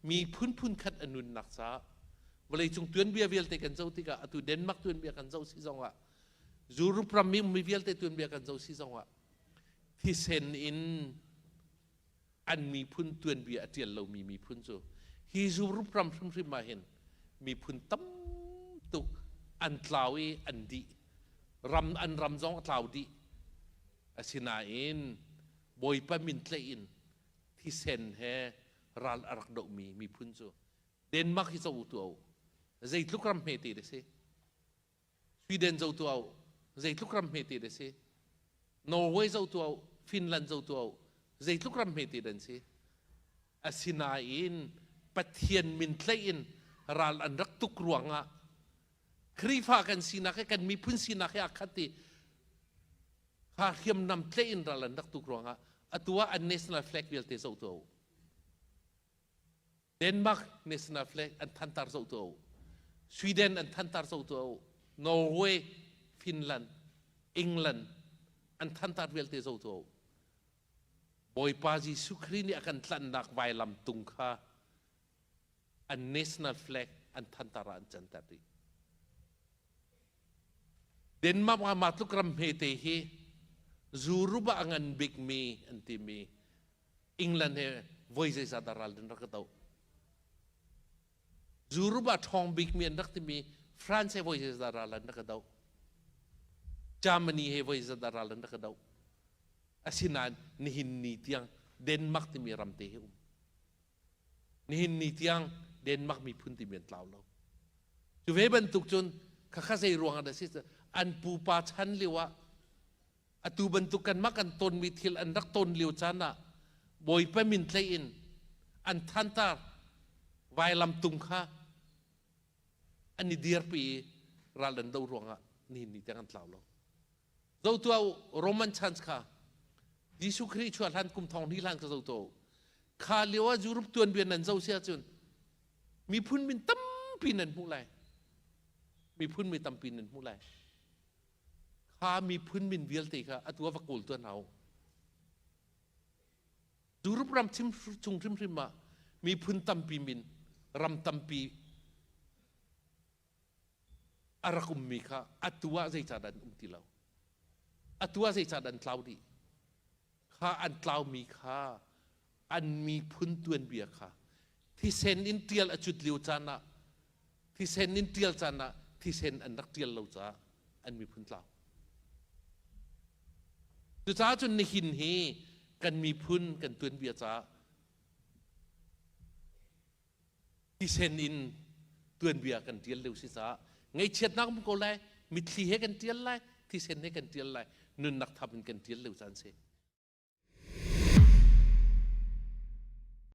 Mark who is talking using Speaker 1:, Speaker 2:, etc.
Speaker 1: Miphun phunkhat a nunnak caah vawleicung tuanbia vialte kan zoh tikah, atu Denmark tuanbia kan zoh si zongah, Europe ram mi ummi vialte tuanbia kan zoh si zongah, thisen in an miphun tuanbia a ṭial lomi miphun cu hi Europe ram hrimhrim ah hin miphun tam tuk an tlau i an dih. Ram an ram zong a tlau dih. Asinain Bawipa min tlaih in thisen he ral a rak dohmi miphun cu Denmark hi zoh u tuah u. Zeitluk ram hmete da si. Sweden zoh tuah u. Zeitluk ram hmete da si. Norway zoh tuah u. Finland zoh tuah u. Zeitluk ram hmete dan si. Asinain Pathian min tlaih in ral an rak tuk ruangah Khrihfa kan sinak he, kan miphun sinak he aa khat i kha hriamnam tlaih in ral an rak tuk ruangah atu ah an national flag vialte zoh tuah u. Denmark national flag an thantar zoh tuah u. Sweden an thantar zoh tuah u. Norway, Finland, England an thantar vialte zoh tuah u. Bawipa Jesuh Khrih nih a kan tlanhnak vailam tung kha an national flag, an thantar ah an canter dih. Denmark ah mah tluk ram hmete hi Europe ah a ngan bikmi an timi England he voi zeizat dah ral an rak i doh. Europe ah ṭhawng bikmi an rak timi France he voi zeizat dah ral an rak i doh. Germany he voi zeizat dah ral an rak i doh. Asinain nihin ni tiang Denmark timi ram te hi um. Nihin ni tiang Denmark miphun timi an tlau lo. Cu ve bantuk cun khakha zei ruangah dah si, an pupa chan lio ah atu bantuk kanmah kan tonmi thil an rak ton lio caan ah Bawipa min tlaih in an thantar vailam tung kha an i dirpi i ral an do ruangah nihin ni tiang an tlau lo. Zo tuah u, Roman chance kha Jesuh Khrih chuah hlan kum thong hnih hlan kha zo tuah u. Kha lio ah Europe tuanbia nan zo si ahcun miphun min tampi nan hmuh lai. Miphun mi tampi nan hmuh lai. Kha miphun min vialte kha atu ah va kawl tuah hna u. Europe ram chim chung hrimhrim ah miphun tampi min, ram tampi a rak ummi kha atu ah zeicahdah an um ti lo? Atu ah zeicahdah an tlau dih? Kha an tlaumi kha an miphun tuanbia kha thisen in ṭial a cut lio caan ah, thisen in ṭial caan ah thisen an rak ṭial lo caah an miphun tlau. Cucaah cun nihin hi kan miphun kan tuanbia caah thisen in tuanbia kan ṭial lio si caah ngaihchiatnak um ko lai, mitthli he kan ṭial lai, thisen he kan ṭial lai, nunnak thap in kan ṭial lio caan si.